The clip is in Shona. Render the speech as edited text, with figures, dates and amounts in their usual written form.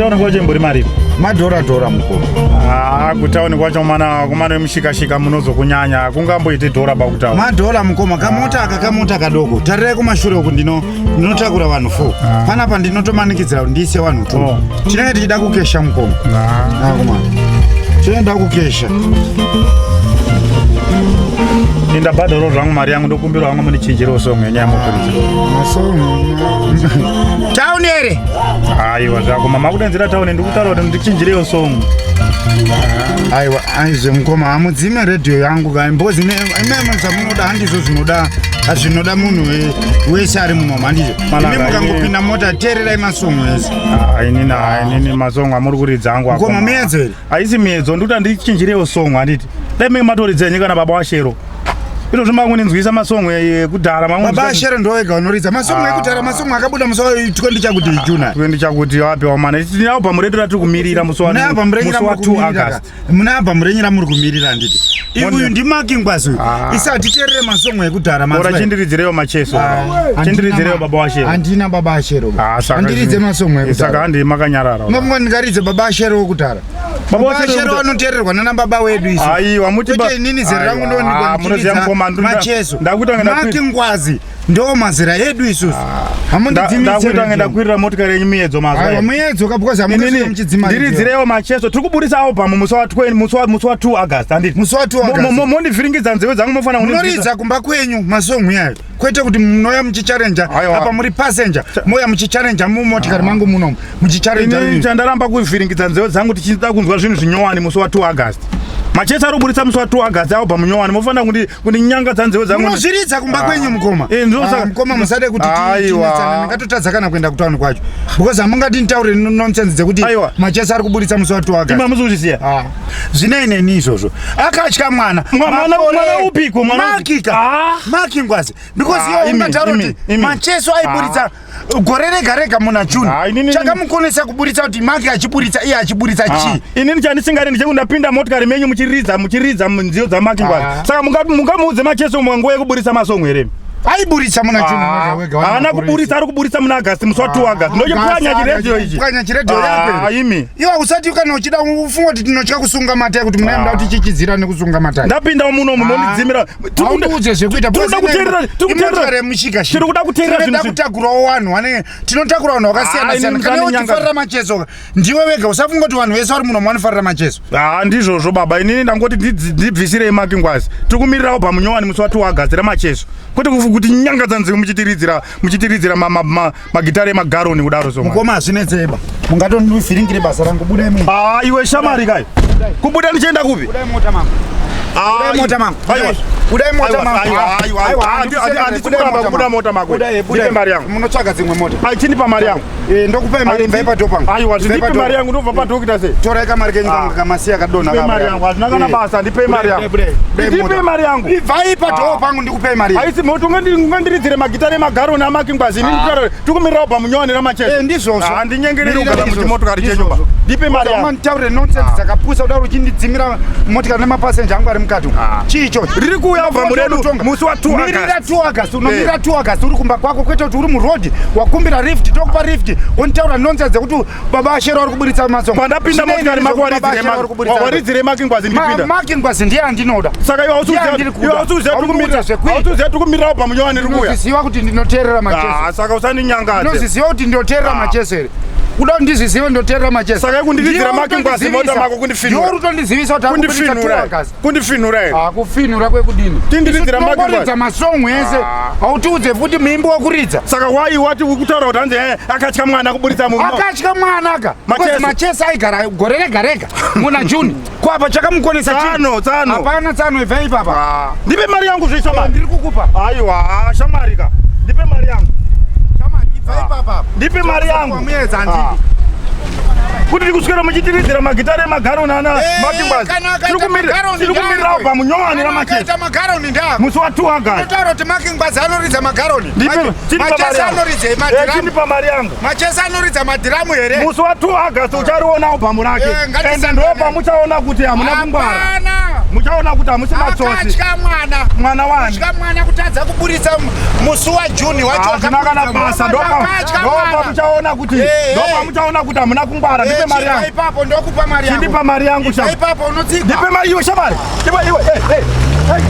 Kutauni kwacho imbori mari? Madhora dhora mukoma. Ah, kutauni kwacho mana kumana mushikashika munozokunyanya kungamboite dhora pakutaura. Madhora mukoma, kamota aka kamota kadoko. Tarirai kumashure uku ndino ndinotakura vanhu 4. Ah. Panapa ndinotomanikidzira kuti ndiise vanhu 2. Oh. Tinenge tichida kukesha mukoma. Ah, ah kumana. Tinoenda kukesha. Ndabhadharo zvangu mari yangu ndokumbira hangu munichinjirewo song yenyaya yemupurisa. Masong. Town here? Aiwa zvako mama kudenzera town ndikutaura kuti ndichinjirewo song. Aiwa aizve mukoma hamudzime radio yangu kai because imeme zvamunoda handizvo zvinoda zvinoda munhu wese ari muno handizvo. Imi mukangopinda mota teererai masong ese. Ah, inini inini masong amuri kuridza angu. Mukoma miyedzo here? Haisi miyedzo ndikuti andichinjirewo song handiti. Dai menge matoridza henyu kana baba waShero. Izvozvo makunинzwisa masong ekudhara Baba Ashero ndo wega unoridza masong ah. ekudhara masong akabuda musi wa 20 chakuti June. 20 chakuti wapi wamana. Tine album redu ratiri kumirira musi wa 2 August. Mune album renyu ramuri kumirira handiti. Uyu ndiMark Ngwazi uyu. Ah. Isa titeerere masong ekudhara manzwa. Ora chindiridzirewo macheso. Ah. Chindiridzirewo baba waShero. Handina baba Ashero. Handiridze masong ekudhara. Saka handi makanyarara. Mamwe ndingaridze baba Ashero wekudhara. Baba Shero vanoteererwa nana baba wedu isu. Aiwa muti ba. Inini zera rangu ndo ah, munoziva mukoma macheso. Ndakuita ngenda Maki Ngwazi ndo mazera edu isusu. Ah. Hamundidzimitse. Ndakuita ngenda kwirira motikari yenyu miyedzo mazuva. Aiwa miyedzo ka because hamundidzimitse muchidzima. Ndiridzirewo macheso. Tiri kuburisa album musi wa 20 musi wa musi wa 2 August handiti. Musi wa 2 August. Mondivhiringidza nzeve dzangu mofana kundidzisa. Munoridza kumba kwenyu masong yayo. Kwete kuti munoya muchicharenja apa muri passenger moya muchicharenja mumotikari mangu munomu muchicharenja. Ini chandaramba kuvhiringidza nzeve dzangu tichida kunzwa zvinhu zvinyowani musi wa 2 August. Machesi ari kuburitsa musi wa 2 August album nyowani mofanira kundi kundinyangadza nzeve dzangu. Munozviridza kumba kwenyu mukoma. Eh, ah, mukoma musade kuti tinetsane ndingatotadza kana kuenda kutauni kwacho. Because hamungati nditaure nonsense dzekuti Machesi ari kuburitsa musi wa 2 August. Ima musi Ah. Zvinei neni izvozvo. Akatya mwana. Mwana mwana upiko mwana. Makika. Ah. Maki Ngwazi. Because ah, iwe ungataura kuti Macheso aiburitsa ah. gore rega rega muna June. Ah, Chakamukonesa kuburitsa kuti Maki achiburitsa iye achiburitsa ah. chii? Inini chandisingadi ndechekuti ndapinda motikari menyu muchiridza muchiridza nziyo dzaMaki Ngwazi. Ah. Saka mungamuudze Macheso nguva yekuburitsa masong here? Aiburitsa muna June ah, wega wega. Haana kuburitsa ari kuburitsa muna August musi wa 2 August. Ndochipwanya chiredio ichi. Pwanya chiredio yako. Ah, imi. Iwe usati kana uchida ufunga kuti tinotya kusunga matai kuti mune muda kuti chichidzira nekusunga matai. Ndapinda muno munondidzimira. Tikuudze zvekuita. Tiri kuda kuteerera, tiri kuteerera mushika shika. Tiri kuda kuteerera zvinhu. Tinoda kutakurawo vanhu vane tinotakura vanhu vakasiyana siyana. Kana uchifarira macheso ndiwe wega usafunga kuti vanhu vese vari muno vanofarira macheso. Ah ndizvozvo baba inini ndangoti ndibvisirei Maki Ngwazi. Tiri kumirira album nyowani musi wa 2 August remacheso. Kwete kuti nyangadza nzeve muchitiridzira muchitiridzira magitare emagaroni kudaro so. Mukoma hazvinetseba. Mungatondivhiringire basa rangu budai mu. Ah iwe shamari kai. Kubuda ndichienda kupi? Budai mota mangu. Ah, Budai mota mangu. Aiwa. Budai mota mangu. Aiwa, aiwa, aiwa. Handisi kuramba kubuda mota mako. Ndipe mari yangu. Munotsvaga dzimwe mota. Ai chinipa mari yangu. Eh, ndokupai mari imba ipato pangu. Aiwa, ndipe mari yangu ndobva padokita sei? Torai kamari kenyu kangu kamasiya kadonha. Ndipe mari yangu, hazvina kana basa, ndipe mari yangu. Ndipe mari yangu. Ibvai ipato pangu ndikupei mari. Haisi moto ungandiridzire magitare emagaroni aMaki Ngwazi. Ini ndikutaura tikumirira album nyowani ramacheso. Eh, ndizvozvo. Handinyengereri kugara muchimotikari chenyu ba. Ndipe mari yangu. Unganditaurire nonsense dzakapusa kudaro uchindidzimira motikari nemapasenja angu ari mukati umu. Chii ichocho? Riri kuuya album redu musi wa 2 Mirira August. 2 August, unomirira 2 August uri kumba kwako kwete kuti uri muroad wakumbira lift tokupa lift wonditaura nonsense dzekuti baba Ashero vari kuburitsa masong. Pandapinda motikari mako waridzire Maki Ngwazi ndipinda. Maki Ngwazi ndiye andinoda. Saka iwe hausiuziva tikumirira album nyowani riri kuuya. Ndinoziva kuti ndinoteerera macheso. Ah, saka usandinyangadze. Ndinoziva kuti ndinoteerera macheso here? Kuda kuti ndizvizive ndinoteerera macheso. Saka kundiridzira Maki Ngwazi mota mako kundifinura. Ndiwe uri kutondizivisa kuti akuburitsa 2 August. Kundifinura here? Ah, kufinura kwekudini? Tindiridzira Maki Ngwazi. Tinoridza masong ese. Hautiudze futi muimbi wekuridza. Saka why wati ukutaura kuti hanzi eh, akatya mwana kuburitsa mu Akatya mwana aka. Because Macheso aigara gore rega rega muna June. Ko apa chakamukonesa chii? Tsano, tsano. Hapana tsano ibva ipapa. Ah. Ndipe mari yangu zvisho Ndiri kukupa. Aiwa, shamwari ka. Ndipe mari yangu. Shamwari ibva ipapa. Ndipe mari yangu. Muedza handidi. Kuti ndikuswera muchitiridzira magitare emagaroni ana Eh, Maki Ngwazi. kana akaita Tiri kumirira magaroni tiri kumirira ndako. album nyowani Kana raMacheso. akaita magaroni ndako. Musi wa 2 August. Unotaura kuti Maki Ngwazi anoridza magaroni. Ndipe chinipa mari Macheso yangu. anoridza Eh, madhiramu. chinipa mari yangu. Macheso anoridza madhiramu here? Musi wa 2 August uchariona album rake. Eh, ngatisangane. Ende ndo pamuchaona kuti hamuna kungwara. Hapana. Muchaona kuti hamusi matsotsi. Akatya mwana. Mwana wani? Kutya mwana kutadza kuburitsa musi waJune wacho. Hazvina kana basa. Ndopa muchaona kuti ndopa muchaona kuti hamuna kungwara. Ndipe mari yangu. Ipapo ndokupa mari yangu. Chindipa mari yangu sha. Ipapo unotsikwa. Ndipe mari iwe shamari. Ndipe iwe. Hey, hey. Hey.